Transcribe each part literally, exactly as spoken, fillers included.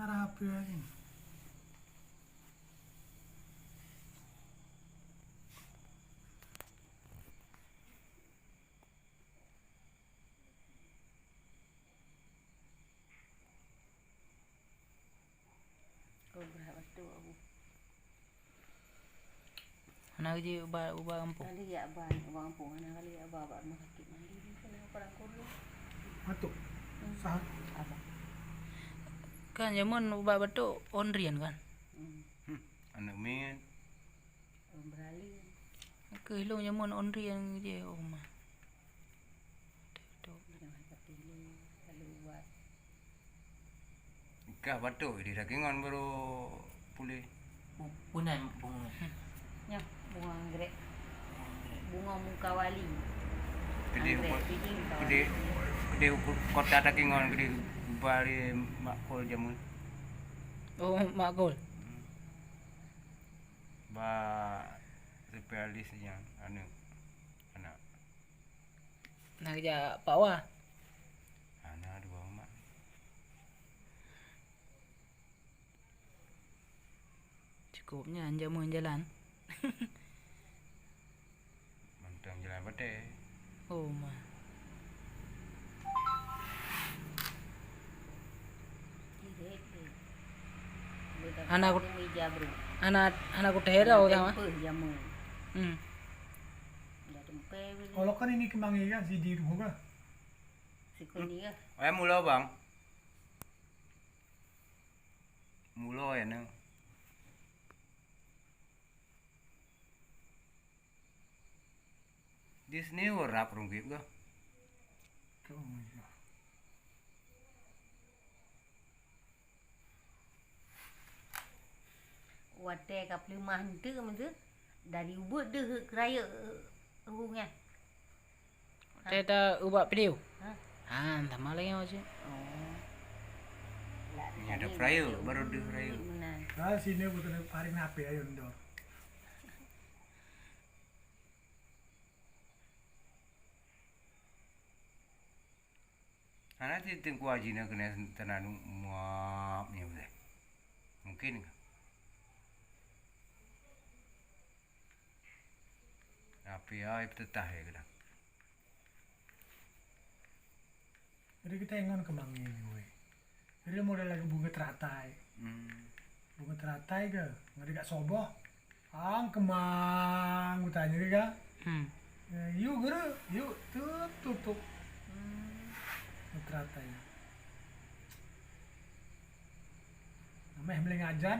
Cara H P laén. Oh, berat batuk aku. Hana jeuet ubat, ubat gampông? Kali jak ba ubat gampông, hana kali jak ba bak rumoh sakét mandi ni, keuneuk padang kurung. Batuk? Hmm. Sah? Abang. Kan jameun ubat batuk onrian kan? Hmm. Hmm, aneuk miet. Ureueng beurali. Keuh lôn jameun onrian jih, oh ma. Betul, betul. Jangan hati lu, lalu buat. Kah batuk di daging ngon baru pulih. Pu-, punai bunga. Nyoh, bunga anggrek. Bunga muka wali. Gede anggrek, ukur, gede muka gede, wali. Gede ukur kota daging ngon gede bari makul jamun. Oh, makul. Hmm. Ba spesialis nyan, anu, anak. Nah, geujak Pak Wah. Hana dua umat. Cukup nyan jameun jalan. Mantong jalan batée. Oh, ma. Hana ku-, hana, hana kutehe tau, sama. Hmm. Kalau kan ini kemangi kan, si di rumah kan? Sikuni ya. Eh, mula, Bang. Mula ya, nang. Di sini urap runggit ga. Oh, iya. Watée ka peuleumah eunteuk meunteuek, dari ubeut deuh keurayeuk, eh, ruhu nyan. Watée ta ubat pidew? Ha? Ha, sama lagi macam. Oh. Nyan ada keurayeuk, baru deuh keurayeuk. Meunan. Nah, sini betul paling nape ayo ndor. Hana ti teungku Haji na keuneuk teunanuek muap nyoe uleh. Mungkin ka. Tapi ai peuteutah ya keudang. Jadi kita ingon kemangi ni weh. Jadi model lagi bunga teratai. Hmm. Bunga teratai ke? Ngadek kat soboh. Ang keumang, kutanya ke, kan? Hmm. Eh, yuk, guru, yuk, tutup, tutup. Hmm. Bunga teratai. Ameh meulingak jan,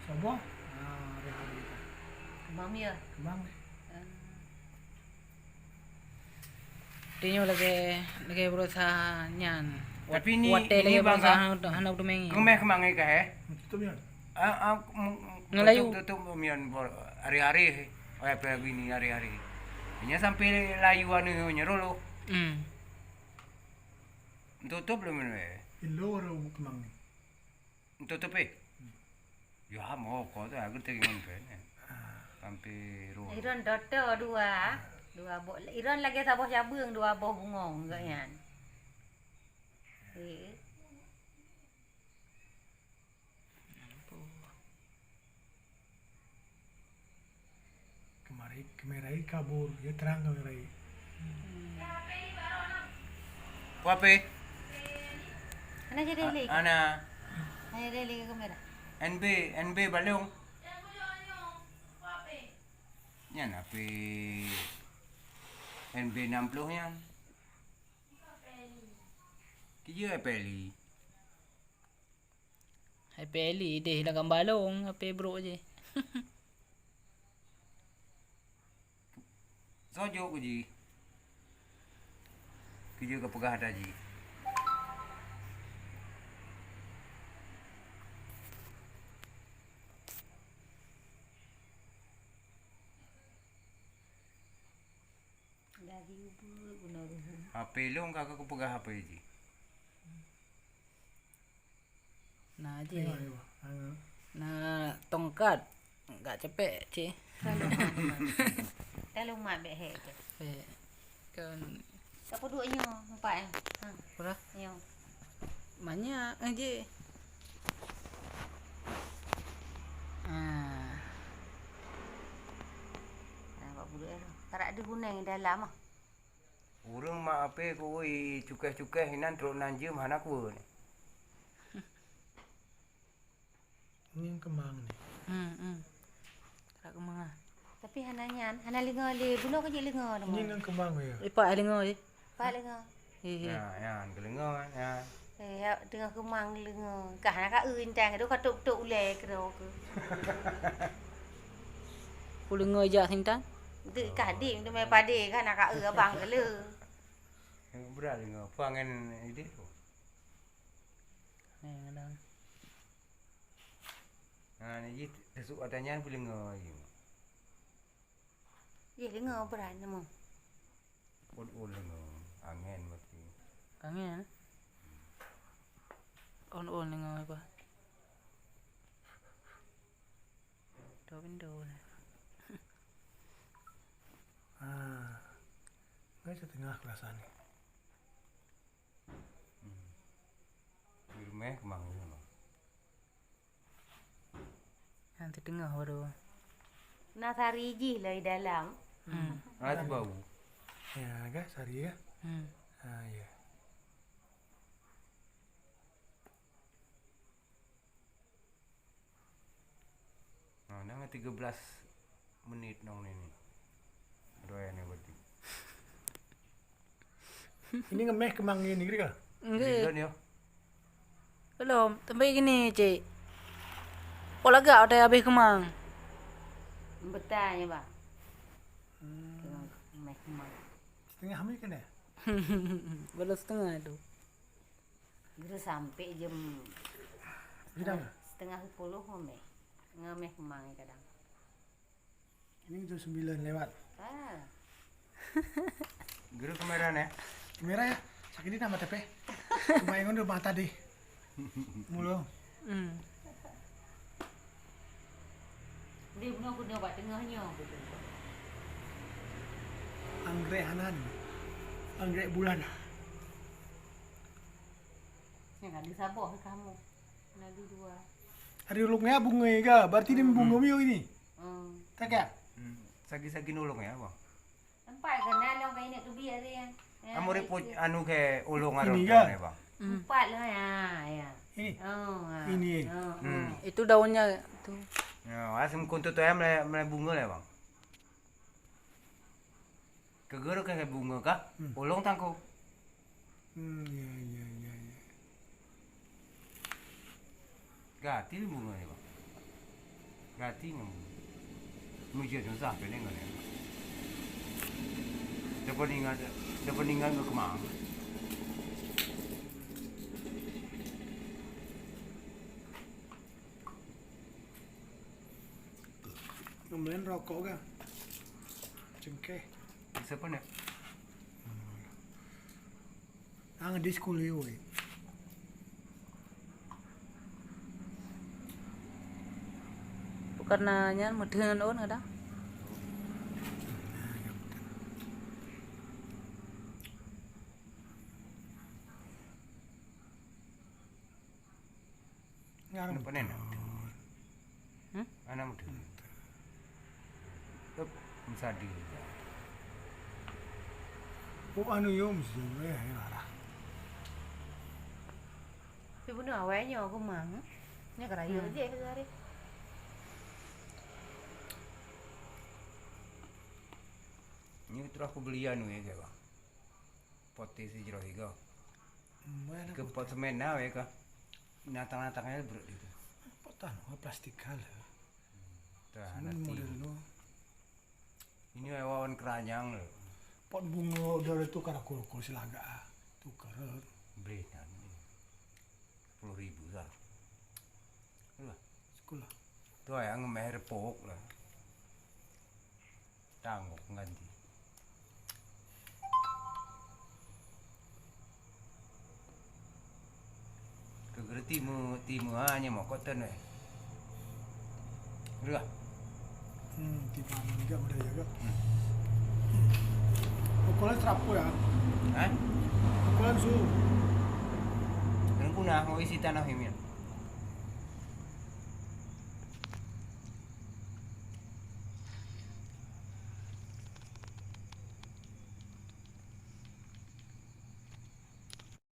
soboh, ah, hari-hari kita. Keumang ya? Keumang. Ah. Di nyoe lagèe, lagèe berusaha nyan. Tapi ni, watèe lagèe berusaha hana, hana beuteumeung. Keumeh keumang ikan, eh? Tutup nyan. Ah, ah, m-, m-, Ngelayu. Tutup, tutup nyan, hari-hari, eh, apa bini hari-hari. Nya sampai layu anu nyo rolo. Hmm. Tutup lom, eh. Ilo ro keumang ni. Tutup, eh. Ya, mo ko tu aku tengok pen. Sampai ro. Iron toto dua, dua boh. Iron lagèe saboh cabeueng, dua boh bungong geuh nyan. Eh. Kemari, kemari kabur, ya terang kemari. Kuape? Ana jadi lagi. Ana. Ana jadi lagi kamera. N B, N B balong. Nyan api N B enam puluh nyan. Kijeuh P L I. Hai P L I deh lam gambar long, H P brok je. Soe jok ku ji. Kijeuh ka peugah ata ji. Dari ubeut guna ruhu. H P long ka, ka kupeugah H P ji. Na ji. Ayo, ayo, ayo. Na tongkat. Gak cepek, Cik. Terlalu mat, mat. Terlalu mat bek he tu. Bek. Kan. Ka peuduek nyoe, empat, eh. Ha. Berapa? Nyoe. Banyak, eh, Cik. Tarak di guneng dalam ah. Ureueng mak ape kuwui cukeh-cukeh inan trok nan jeuem hana kuweu nyoe. Ngieng keumang ni. Hmm, hmm. Tarak keumang ah. Tapi hana nyan, hana lingo lé. Bunoe ka jeuet lingo teuma. Ngieng keumang ya. Ipak lingo je. Ipak lingo. He, he. Ya, nyan keulingo, ya. Eh, ya, teungoh keumang lingo. Kah na ka eu intan, aduh ka tok-tok ulèe keudroe keuh. Ku lingo jak sintan? Dek kah dik, teumé padé kah na ka eu abang keu lé. Brat lingo, peue ngon idéh tu? Neng kadang. Ha, ni jih teusuk ata nyan peulingo jih. Jih lingo brat nyoe. Ôn-ôn lingo, angén berarti. Angén? Ôn-ôn lingo apa? Dua pintu ni. Ah, ngai setengah kelasan ni. Hmm. Di rumah kemang ni, Bang. Nyang teuteungoh baru. Na sari jih lom di dalam. Hmm. Ah, tu bau. Ya, kah sari kah? Hmm. Ah, ya. Nah, nang tiga belas menit nong ni ni. Dua ni berarti. Ini ngemeh keumang ini, gitu kah? Enggak. Belum, ya. Belum, tapi gini, Cik. Kok lagak udah habis keumang? Betul ya, Bang. Hmm. Keumang, ngemeh keumang. Setengah mi kena? Baru setengah tu. Geura sampai jam Bidang. Setengah sepuluh ngemeh. Ngemeh keumang kadang. Ini jam sembilan lewat. Ah. Geura kamera ni. Kamera ya? Sakit ni nama tepe. Cuma yang ngon mata deh. Mulu. Hmm. Di bunoe keunoe bak teungoh nyoe beutôi. Anggrek hana ni. Anggrek bulan. Nyang ada saboh kamu. Ada dua. Ada ulung ya bunga ga, berarti dia bunga mio ini. Hmm. Tak ya? Hmm. Sagi-sagi nulung ya, Bang. Empat ke? Nalong ke ini tu biar dia. Ya, Amor itu. Anu ke ulung arung ya, Bang. Hmm. Empat lah ya, ya. Ini? Oh, ha. Ini. Oh, hmm. Oh. Itu daunnya tu. Ya, asam kuntu tu ya mulai, mulai bunga lah, Bang. Keugeurok keu bunga kah? Hmm. Ulông tangko. Hmm, ya, ya, ya, ya. Gati bunga ni, Bang. Gati ngon bunga. Mujur susah pih ngon ni. Dapat ingat, dapat ingat ke kemang. Ngemelen rokok ga? Cengkeh. Siapa nak? Ang di sekolah woi. Bukan nanya, meuteun on kadang. Ngarang. Kenapa nenek? Hmm? Anak muda. Hup, meusadi. Oh, anu yo mesti eh, marah. Tapi bunoe awai nyoe keumang. Nyoe ka rayeuk je hari. Nyoe terus aku belian weh, Bang. Poté sijroh igo. Keu pot semen na weh ka. Natang-natang aja brek itu. Pot tanoh plastik kala. Dah, semen nanti model lo. Ini wawan keranyang lo. Pot bunga udah itu kada kul-kul silaga. Tukar. Beli nanti. Sepuluh ribu sah. Alah. Sekolah. Tu yang ngemeh repok lah. Tangok ngan di. Keu geureuti mu, ti mu ha nyang mokot tan weh. Reuah. Hmm, tiba ni juga mudah jaga. Hmm. Ukuran serapuk ya. Ha? Ukuran su. Kena guna mau isi tanah ini.